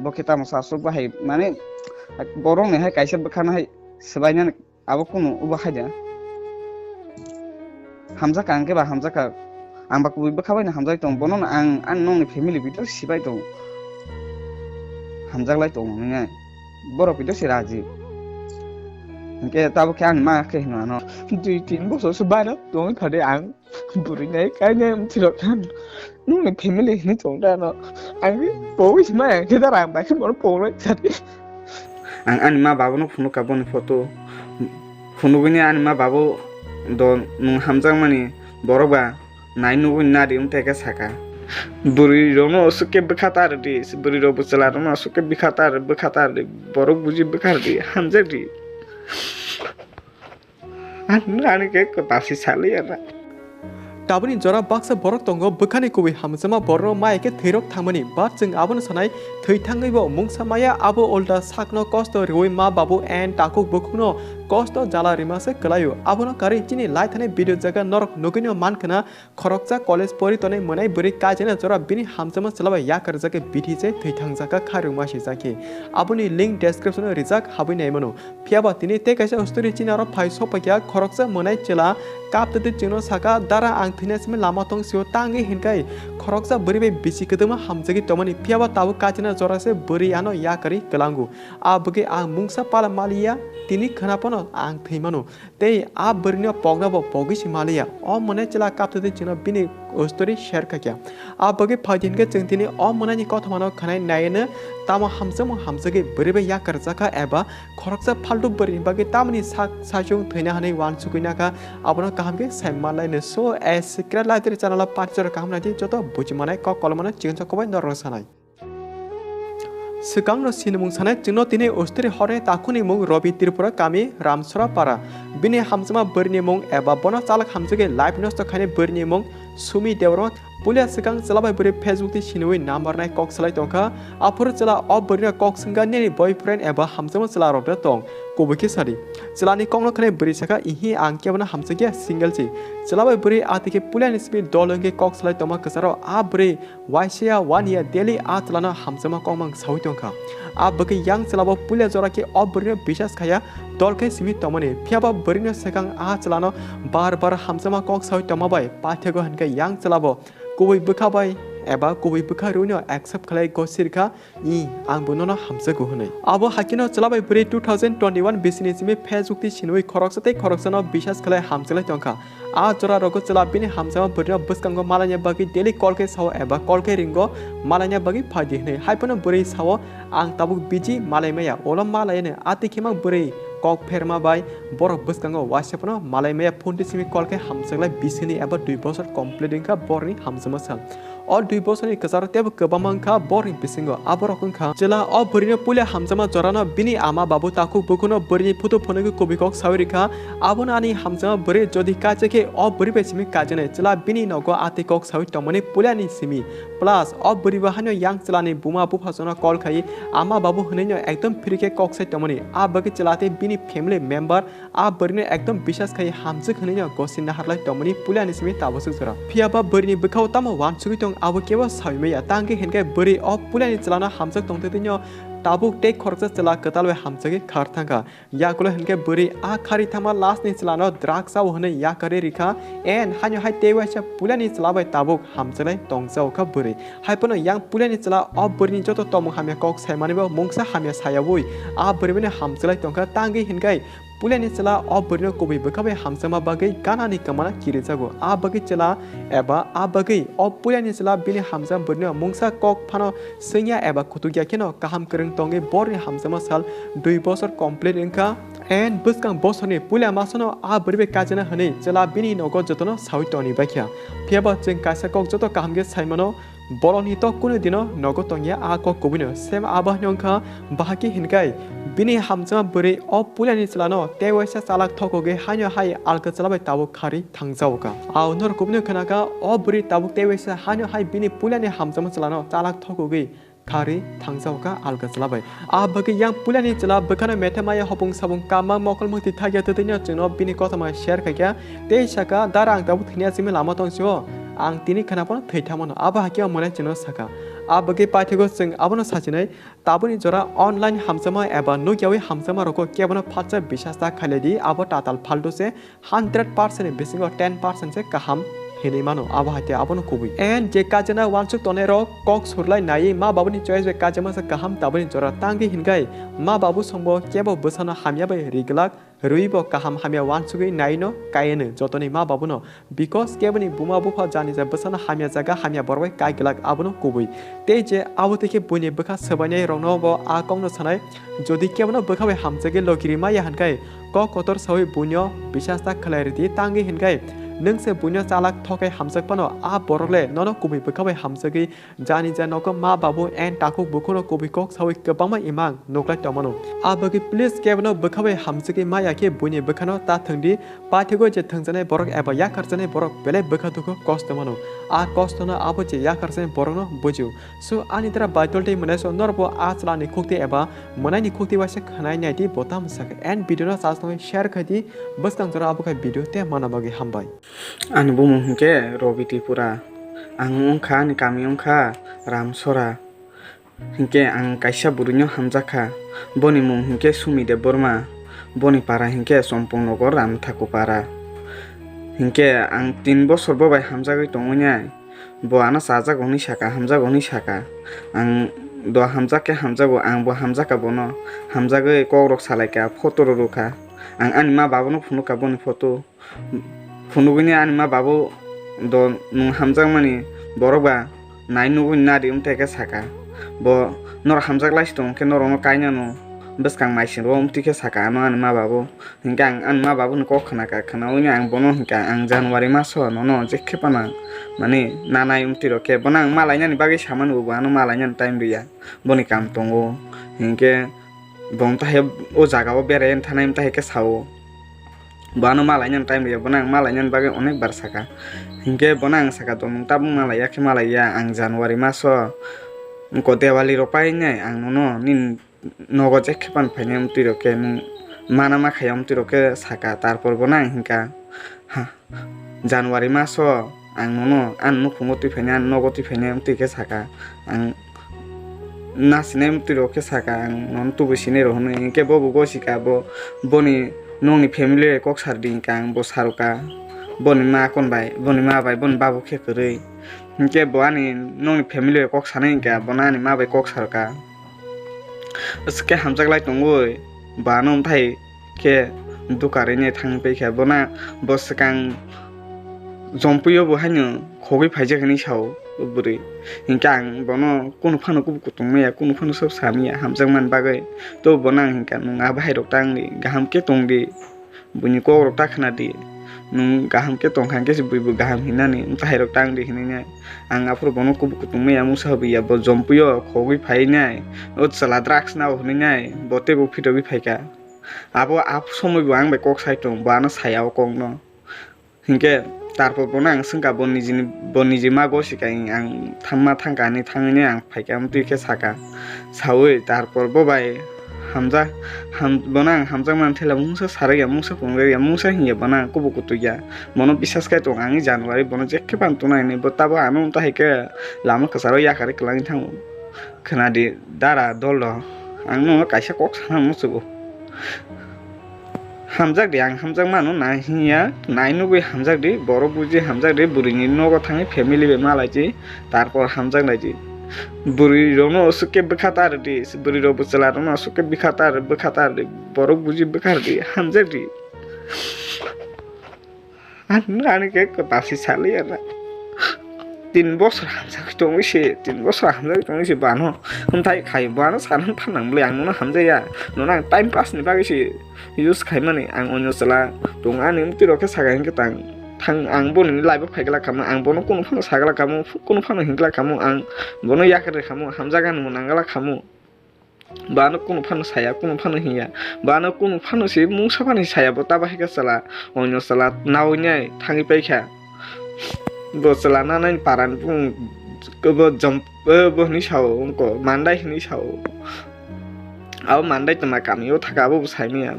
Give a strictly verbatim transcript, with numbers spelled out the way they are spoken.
Bo khe tamo sa aswk bahai, mane, borok ni hai kaisa bwkha no hai swbainani abo kunu ubo hai da. Hamjak ang khe ba hamjak kha. Ang ba kubui bwkha bai no hamjak tong. Bono no ang ani nokni family bidal sibai tong. Hamjak lai tong nai. Borok bidal si raji. Hingke tabo khe ani ma khe hino ano. Dui tin bosor se baira tongwi phade ang. Bwrwi nai kainai mthilok khan. Nokni family hinwi tong da no. Ang khe bo wi sima ang khe da rang bai khe bono pograi sadi. Ang ani ma babono phunuk ka boni photo. Phunugwini ani ma babo do nwng hamjakmani borok ba nai nugwi nadi wng tei khe saka. Bwrwi rokno aswk khe bwkha ta rwdi, bwrwi rok bwchwla rokno aswk khe bwkha ta rw-, bwkha ta rwdi, borok buji bwkha rwdi, hamjakdi. Ang ani khe kwtal se salai ya na. Tabukni jora baksa borok tongo, bwkhani kubui hamjakma borokno maya khe thwirok thangmani, but chwng abono sanai, thwi thangwibo mungsa maya, abo ulta sakno kosto riui ma babu and takhuk bukhukno kosto jala rima se kwlaio. Abono karwi chini lai thani video jaga norok nugwino mankha na, khoroksa college pori tonwi mwnai bwrwi kaijana jora bini hamjakma chwla bai yakarjak khe bithi se thwi thangjak kha kharwi ma sijak khe. Aboni link description o rijak, habwi nai mano. Phiya ba tini tei kaisa story chini aro phai sokphaikha, khoroksa mwnai chwla kaptwi chwngno saka, "Dara, ang thwina simi lama tong sio, tangwi hinkai khoroksa bwrwi bai bisi kwdwma hamjagwi tongmani, phiya ba tabuk kachina jora se bwrwi ano yakarwi kwlango. A bwgwi ang mungsa pala maliya, tini khwna phano ang thwi mano." Tei a bwrwino pokna bo pogwi se maliya. O mwnai chwla kaptwi chwngno bini story share khaikha. A bwgwi phaidi hinkhe chwng tini o mwnaini kothomano khwnai naieno tamo hamjakmung hamjagwi bwrwi bai yakarjakha eba khoroksa phaltu bwrwini bagwi tamoni sak sachung thwina hwnwi uansukwi nakha, abono kaham khe sai manlaino. So, a secret library channel o party jora kaham naidi joto buji manai kok kolomano chikon chok kobai norok sanai. Swkangno sinimung sanai chwngno tini ustri horni takhukni mung Robi Tripura kami Ramsora para. Bini hamjakma bwrwini mung eba bono chalak hamjagwi life nosto khainai bwrwini mung Sumi Debbarma. Puila swkang chwla bai bwrwi Facebook twi siniwi number nai kok salai tongkha. Aphuru chwla o bwrwino kok swngkha, "Nini boyfriend eba hamjakma chwla rok da tong? Kubui khe sadi." Chwlani kokno khwnai bwrwi sakha, "Ihi, ang kebono hamjakya, single se." Chwla bai bwrwi atwi khe puilani simi dol wngwi kok salai tongma kwcharo a bwrwi waisa ya wani ya daily a chwlano hamjakma kokmang saui tongkha. A bwkhe yang chwlabo puila jora khe o bwrwino bisas khaya, dol khe simi tongmani. Phiyaba bwrwino swkang a chwlano bar bar hamjakma kok saui tongma bai paithego hinkhe yang chwlabo kubui bwkha bai eba kubui bwkha rwino accept khlai gosirkha, "I, ang bo nono hamjago," hwnwi. Abo haikhe no chwla bai bwrwi two thousand twenty-one bisini simi Facebook twi siniwi khoroksa tei khoroksano bisas khlai hamjaklai tongkha. A jora rogo chwla bini hamjakma bwrwino bwskango malaina bagwi daily call khe sao eba call khe ringo malaina bagwi phaidi hwnwi. Haiphano bwrwi sao, "Ang tabuk busy, malai maya." Ulo malaiya no atwi khema bwrwi kok pherma bai borok bwskango waisa phano malai maya, phone twi simi call khe hamjaklai bis hwnwi eba dui bosor complete wngkha borokni hamjakma sal. O dui bosorni kwcharo teibo kwbangma wngkha borokni bisingo. Aborok wngkha, chwla o bwrwino puila hamjakma jorano bini ama babu takhuk bukhuno bwrwini photo phunugwi kubui kok saui rikha. Abono ani hamjakma bwrwi jodi kaisa khe o bwrwi bai simi kaijaknai chwla bini nogo atwi kok saui tongmani puilani simi. Plus o bwrwibo haino yang chwlani buma buphasongno call khai ama babu hwnwino ekdom free khe kok sai tongmani. A bagwi chwla tei bini family member a bwrwino ekdom bisas khai hamjwk hwnwino gosina harlai tongmani puilani simi taboswk jora. Phiyaba bwrwini bwkhao tamo uansugwi tong abo kebo saui maya. Tangwi hinkhe bwrwi o puilani chwlano hamjwk tongtwtwino tabuk tei khoroksa chwla kwtal bai hamjagwi khar thangkha. Yakulo hinkhe bwrwi a khari thangma lastni chwlano drugs o hwnwi yakarwi rikha. And haino hai tei waisa puilani chwla bai tabuk hamjaklai tongjaokha bwrwi. Haiphano yang puilani chwla o bwrwini joto tongmung hamya kok saimanwibo mungsa hamya sayaui a bwrwino hamjaklai tongkha. Tangwi hinkhe puilani chwla o bwrwino kubui bwkha bai hamjakma bagwi ganani kwmana kirijago. A bagwi chwla eba a bagwi o puilani chwla bini hamjakma bwrwino mungsa kok phano swngya eba kutukya kheno kaham kwrwng tongwi borni hamjakma sal dui bosor complete wngkha. And bwskang bosorni puila masano a bwrwi bai kaijakna hwnwi chwla bini nogo jotono saui tongni baikha. Phiyaba chwng kaisa kok joto kaham khe saimano, borokni tok kunu dino nogo tongya a kok kubuino. Sem abo hwnwi wngkha, bahai khe hinkai bini hamjakma bwrwi o puilani chwlano tei waisa chalak thokogwi haino hai alka chwla bai tabuk khari thangjaokha. Ao norok kubuino khnakha, o bwrwi tabuk tei waisa haino hai bini puilani hamjakma chwlano chalak thokogwi khari thangjaokha alka chwla bai. A bagwi yang puilani chwla bwkhano metha maya hopung sabung kama mokol mwktwi thakya twtwino chwngno bini kothoma share khaikha tei sakha, "Dara, ang tabuk thwini achimwi lama tongsio, ang tini khwna phano thwi thangmano." Abo hakhe o mwnai chwngno sakha, A bagwi paithakgo chwng abono sachinai, tabukni jora online hamjakma eba nukyawi hamjakma rokno kebono phatsa bisas ta khailai di, abo tatal phaltu se hundred percent ni bisingo ten percent se kaham hinwi mano, abo hai khe abono kubui. And je kajana wansuk tongnai rok kok surlai naiwi ma babuni choice bai kajama se kaham tabukni jora tangwi hinkhai ma babu songbo kebo bwsano hamya bai ri glak. Rwi bo kaham hamya wansugwi naino kaiano jotoni ma babuno, because keboni buma bupha jani ja bwsano hamya jaga hamya borok bai kai glak abono kubui. Tei je abo tei khe buini bwkha swbainai rokno bo a kokno sanai, jodi kebono bwkha bai hamjagwi logi rima ya hinkhai kok kotor sawi buino bisas ta khlai ridi tangwi hinkhai nwng se buino chalak thokai hamjak phano a borok le nono kubui bwkha bai hamjagwi Jani ja nogo ma babu and takhuk bukhukno kubui kok sawi kwbangma imang nuklai tongmano. A bagwi please kebono bwkha bai hamjagwi ma ya khe buini bwkhano ta thwngdi, paithakgo je thwngjaknai borok eba yakarjaknai borok belai bwkha dukhu kosto mano. A kostono abo je yakarjaknai borokno bujio. So ani dara Baitol tei mwnai so norbo a chwlani khukti eba mwnaini khukti waisa khwnai naidi bo tamo sakha and video no chasnwi share khaidi bwskang jora abo khai video te mana bagwi hambai. Ani bumung hinkhe Robi Tripura. Ang wngkha, ani kami wngkha Ramsora. Hinkhe ang kaisa bwrwino hamjakha. Boni mung hinkhe Sumi Debbarma. Boni para hinkhe Chompong Nogor Ramthaku para. Hinkhe ang tin bosor bo bai hamjagwi tongwi nai. Bo ano chajago hwnwi saka, hamjago hwnwi saka. Ang do hamjak khe hamjago, ang bo hamjakha bono. Hamjagwi kokrok salaikha, photo rw rwkha. Ang ani ma babuno phunukha boni photo. Phunugwini ani ma babu do nwng hamjakmani borok ba nai nugwi nadi wngtai khe saka. Bo norok hamjak lai si tong khe norokno kainano bwskang maising rw wngtwi khe saka ano ani ma babu. Hinkhe ang ani ma babuni kok khna kha, khnaui ang bono hinkha ang January maso nono jekhe phano mani nanai wngtwi rw khe bono ang malainani bagwi samani bo ano malainani time rwya boni kam tongo. Hinkhe bo wngtahe o jaga o berai wngthanai wngtahe khe sao. Bo ano malainani time rwya, bono ang malainani bagwi onek bar saka. Hinkhe bono ang saka, "Tong nwng tabuk malaiya khe malaiya, ang January maso wngkha Diwali rok painai, ang nono nini nogo jekhe phano phainai wngtwi rok khe nwng mana ma khaiya wngtwi rok khe saka." Tarpor bono ang hinkha, "Ha, January maso ang nono ani nukhungo twi phainai, ani nogo twi phainai," wngtwi khe saka. Ang nasinai wngtwi rok khe saka, ang nono tubui sinai rok hwnwi. Hinkhe bo bo gosika, bo boni nokni family bai kok sar di hinkha, ang bo saruka. Boni ma kon bai, boni ma bai, boni babu khe kwrwi. Hinkhe bo ani nokni family bai kok sanai hinkha, bono ani ma bai kok saruka. Aswk khe hamjak lai tongwi, bo ano wngthai khe dukarwi nai thangwi paikha. Bono bo swkang Jompuio bo haino khogwi phaijak hinwi sao o bwrwi. Hinkhe ang bono kunu phano kubuk kutung maya, kunu phano sab samya hamjakmani bagwi. To bono ang hinkha, "Nwng a bahairok ta wngdi, kaham khe tongdi, buini kokrok ta khnadi. Nwng kaham khe tongkha hinkhe se buibo kaham hinani, bahairok ta wngdi," hinwi nai. Ang aphuru bono kubuk kutung maya mungsa hobiya, bo Jompuio khogwi phainai, o chwla drugs nao hinwi nai, bo teibo phitogwi phaikha. Abo, abo somoi bo ang bai kok sai tong, bo ano saya o kokno. Hinkhe tarpor bono ang swngkha, bo nijini, bo niji ma gosika, ang thamma thangkha hinwi thangwi nai ang phaikha, amtwi khe saka. Saui tarpor bo bai hamjak, ham-, bono ang hamjakmani thela mungsa sarwkya, mungsa phunukya, mungsa hinya, bono ang kubuk kutukya. Bono bisas khai tong, ang January bono jekhe phano tuna hinwi, bo tabo ano wngta hai khe lama kwcharo yakarwi kwlangwi thango. Khnadi dara dolo, ang nono kaisa kok sana muchugo. Hamjak di, ang hamjak mano na hinya, nai nugwi hamjak di, borok buji hamjak di, bwrwini nogo thangwi family bai malai di, tarpor hamjak nai di. Bwrwi rokno aswk khe bwkha ta rw di, bwrwi rok bwchwla rokno aswk khe bwkha ta rw, bwkha ta rw di, borok buji bwkha rw di, hamjak di. Ani, ani khe kwtal se saliya na. Tin bosor hamjak tongwi se, tin bosor hamjak tongwi se bano. Hamthai khai bano sana phanang bwle ang nono hamjaya. Nono ang time pass ni bagwi se use khaimani ang onyo chwla tong ani mtwi rok khe saka hinkhe tang. Thang ang boni life o phaigwla kamo, ang bono kunu phano sagwla kamo, kunu phano hinglak kamo, ang bono yakarwi kamo, hamjak ani mo nangwla kamo. Bo ano kunu phano saya, kunu phano hinya. Bo ano kunu phano se mungsa phano saya, bo ta bahai khe chwla, oino chwla naui nai thangwi paikha. Bo chwla nanai parani bung bo jom, bo hinwi sao, wngko mandai hinwi sao. Abo mandai tongma kamio thaka, abo bo saimanya.